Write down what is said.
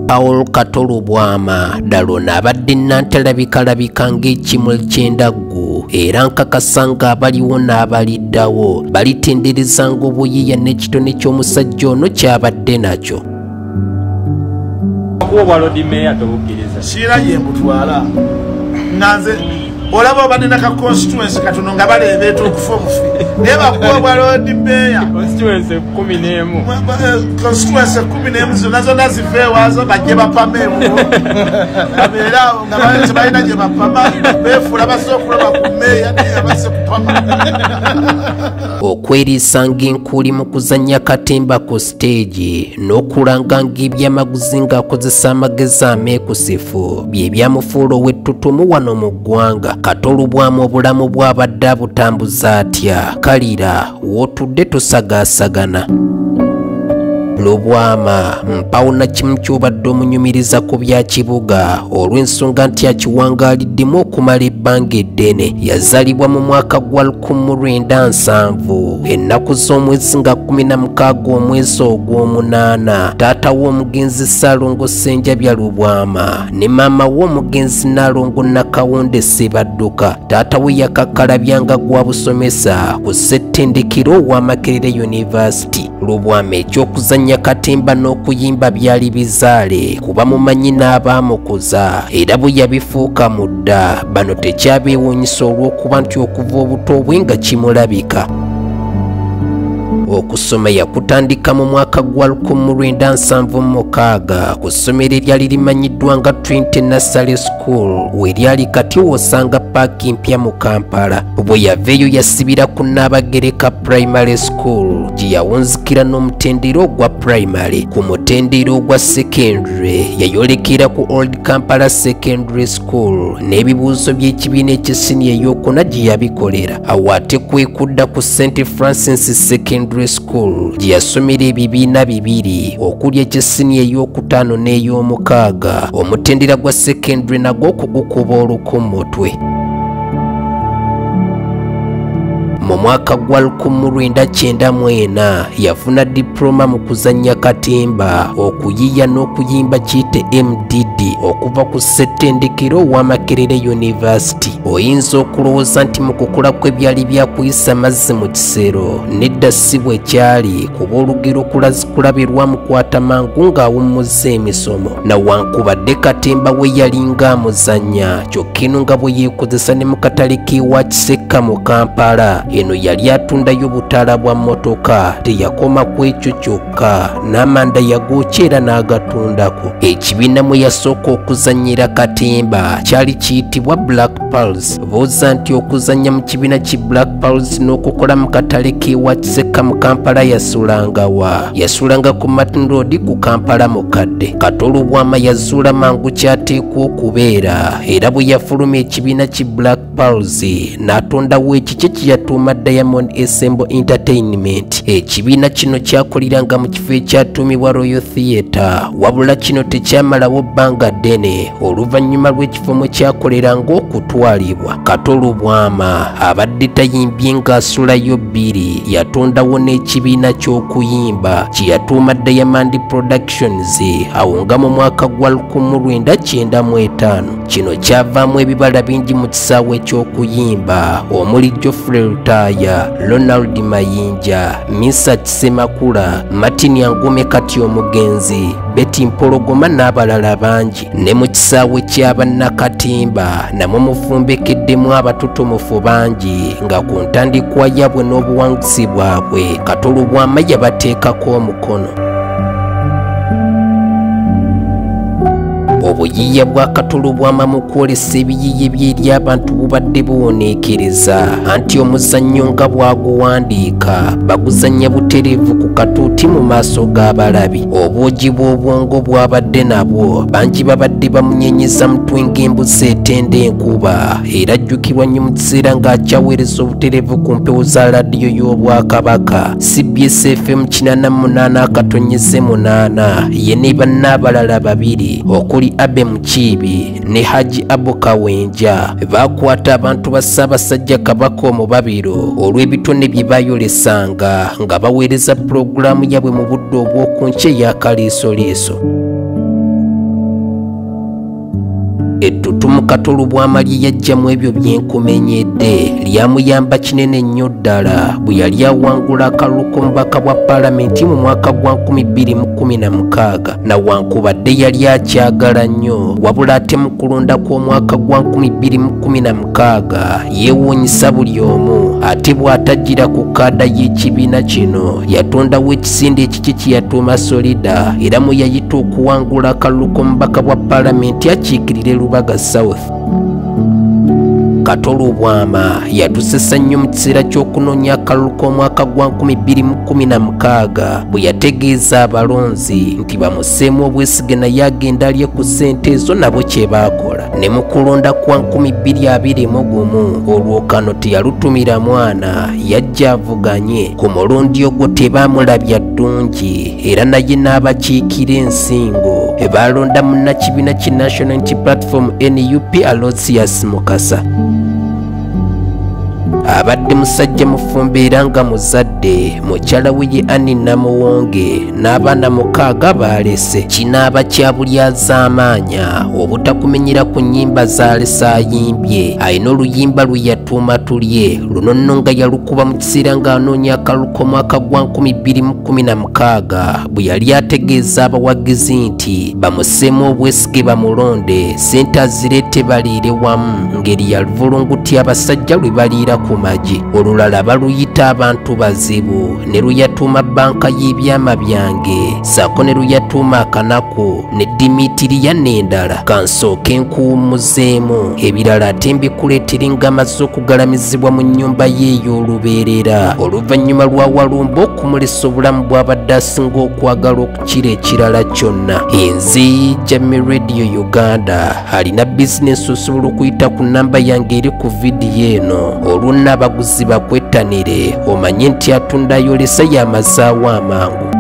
Paul Kato Lubwama ddala ono abadde nnantalabikalabika ng'ekimuli ky'endaggu, era nkakasa ng'abaliwo n'abaliddawo balitenderezanga obuyiiya n'ekitone ky'omusajja ono ky'abadde nakyo. Okuwa Lord Mayor tobukkiriza. Siira ye mbutwala nga nze olaba obadde naka constituency katono nga baleebeeta okufa obufi, naye bakuwa bwa Lord Mayor constituency 11, constituency 11 zonna zonna ziva ewaazo, bajje bapame ewuwo, babeere awo nga tebalina gye bapama, beefuula bazze okulaba ku meeya naye bazze kupama. Okweriisa ng'enkuuli mu kuzannya katemba ku siteegi n'okulanga ng'ebyamaguzi ng'akozesa amagezi ameekusifu bye byamufuula ow'ettutumu wano mu ggwanga. Kato Lubwama obulamu bw'abadde abutambuza atya? Kalira w'otudde tusagaasagana. Lubwama mpawo na kimu ky'obadde omunyumiriza ku bya kibuga olw'ensonga nti akiwangaaliddemu okumala ebbanga eddene. Yazaalibwa mu mwaka gwa 1970 ennaku z'omwezi nga 16 omwezi ogw'omunaana. Taata w'omugenzi Ssaalongo Ssenjabya Lubwama ne maama w'omugenzi Nnaalongo Nakawunde Ssebadduka. Taata we yakakalabyanga gwa busomesa ku ssettendekero owa Makerere University. Lubwama eky'okuzannya katemba n'okuyimba byali bizaale kuba mumanyi n'abaamukuza, era bwe yabifuuka mu dda bano tekyabeewuunyisa olw'okuba nti okuva obuto bwe nga kimulabika. Okusoma yakutandika mu mwaka gwa 1976 ku ssomero eryali limanyiddwa nga Trinity Nursery School we lyali kati w'osanga paaki mpya mu Kampala. Bwe yava eyo yasibira ku Nnaabagereka Primary School gye yawunzikira n'omutendera ogwa primary. Ku mutendera ogwa secondary yayolekera ku Old Kampala Secondary School n'ebibuuzo by'ekibiina eky'essiniya ey'okuna gye yabikolera. Awo ate kwe kudda ku St Francis Secondary School gye yasomera ebibiina bibiri okuli eky'essiniya ey'okutaano n'ey'omukaaga. Omutendera gwa secondary nagwo okugukuba oluku mutwe. Mu mwaka gwa 1994 yafuna diploma mu kuzannya katemba, okuyiiya n'okuyimba kiyite MDD okuva ku ssettendekero owa Makerere University. Oyinza okulowooza nti mu kukula kwe byali byakuyisa mazzi mu kisero, nedda si bwe kyali, kuba olugero kulabye lwamukwata mangu ng'awummuzza emisomo. Nawankubadde katemba we yalinga amuzannya, kyokka eno nga bwe yeekozesa ne mu katale k'ewa Kisekka mu Kampala. Eno yali atundayo butaala bwa mmotoka, teyakoma ku ekyo kyokka, n'amanda yagookya era n'agatundako. Ekibiina mwe yasooka okuzannyira katemba kyali kiyitibwa Black Pearls. Buuza nti okuzannya mu kibiina ki Black Pearls n'okukola mu katale k'ewa Kisekka mu Kampala yasulanga wa? Yasulanga ku Martin Road ku Kampala mukadde. Kato Lubwama yazuula mangu ky'ateekwa okubeera, era bwe yafuluma ekibiina ki Black Pearls n'atondawo ekikye kye yatuuma Diamond Ensemble Entertainment. Ekibiina kino kyakoliranga mu kifo ekyatuumibwa Royal Theatre, wabula kino tekyamalawo bbanga ddene oluvannyuma lw'ekifo mwe kyakoleranga okutwalibwa. Kato Lubwama abadde tayimbye ng'asulayo bbiri, yatondawo n'ekibiina ky'okuyimba kye yatuuma Diamond Productions awo nga mu mwaka gwa 1995. Kino kyavaamu ebibala bingi mu kisaawe eky'okuyimba omuli Geoffrey Lutaaya, Ronald Mayinja, Misa Kisemakula, Martin Angume kati omugenzi, Betty Mpologoma n'abalala bangi. Ne mu kisaawe ky'abannakatemba namwe mufumbekeddemu abatutumufu bangi nga ku ntandikwa yaabwe n'obuwanguzi bwabwe Kato Lubwama yabateekako omukono. Obuyiiya bwa Kato Lubwama mu kwolesa ebiyiiye bye eri abantu bubadde buwoneekereza, anti omuzannyo nga bw'aguwandiika baguzannya butereevu ku katuuti mu maaso g'abalabi. Obwogi bw'obwongo bw'abadde nabwo bangi babadde bamunyenyeza mutwe ng'embuzi etenda enkuba, era ajjukirwa nnyo mu kiseera ng'akyaweereza obutereevu ku mpewo za laadiyo y'Obwakabaka CBS FM 88.8 ye ne banne abalala babiri okuli Abe Mukiibi ne Haji Abu Kawenja bakwata abantu ba Ssaabasajja Kabaka omubabiro olw'ebitone bye baayolesanga nga baweereza pulogulaamu yaabwe mu budde obw'oku nkya ey'akaliisoliiso. Ettutumu Kato Lubwama lye yajjamu ebyo byenkumenyedde lyamuyamba kinene nnyo ddala bwe yali awangula akalulu k'omubaka bwa paalamenti mu mwaka gwa 2016. Nawankubadde yali akyagala nnyo, wabula ate mu kulonda kw'omwaka gwa 2016 yeewuunyisa buli omu, ate bw'atajjira ku kaada y'ekibiina kino yatondawo ekisinde ekiki kye yatuuma Solida, era mwe yayita okuwangula akalulu k'omubaka bwa paalamenti akiikirire Lubaga South. Kato Lubwama yatusesa nnyo mu kiseera ky'okunoonya akalulu k'omwaka gwa 2016 bwe yategeeza abalonzi nti bamusseemu obwesige naye agenda alye ku ssente ezo nabo kye baakola. Ne mu kulonda kwa 2021 olwo kano teyalutumira mwana, yajja avuganye. Ku mulundi ogwo tebaamulabya ddungi, era naye n'abakiikira ensingo baalonda munnakibiina ki National Unity Platform NUP Aloysius Mukasa. Abadde musajja mufumbo era nga muzadde, mukyala we ye Annie Namuwonge n'abaana 6 baalese. Kinaaba kya bulyazaamaanya obutakumenyera ku nnyimba z'alese ayimbye. Alina oluyimba lwe yatuuma Tulye, luno nno nga yalukuba mu kiseera ng'anoonya akalulu k'omwaka gwa 2016 bwe yali ategeeza abawagizi nti bamusseemu obwesige bamulonde, ssente azireete baliire wamu, ngeri ya luvulunguti abasajja lwe baliira ku magi. Olulala baluyita abantu bazibu, ne luyatuuma banka y'ebyama byange, ssaako ne luyatuuma akanaku ne Dimitiriya n'endala. Kansooke nkuwummuzeemu, ebirala ate mbikuleetere ng'amaze okugalamizibwa mu nnyumba ye ey'olubeerera oluvannyuma lwa Walumba okumulesa obulamu bw'abadde asinga okwagala okukira ekirala kyonna. Enze Jamie Radio Uganda, alina bizinensi osobola okuyita ku namba yange eri ku vidiyo eno, olwo nno abaguzi bakwettanire omanye nti atunda ayolesa y'amazaawo amangu.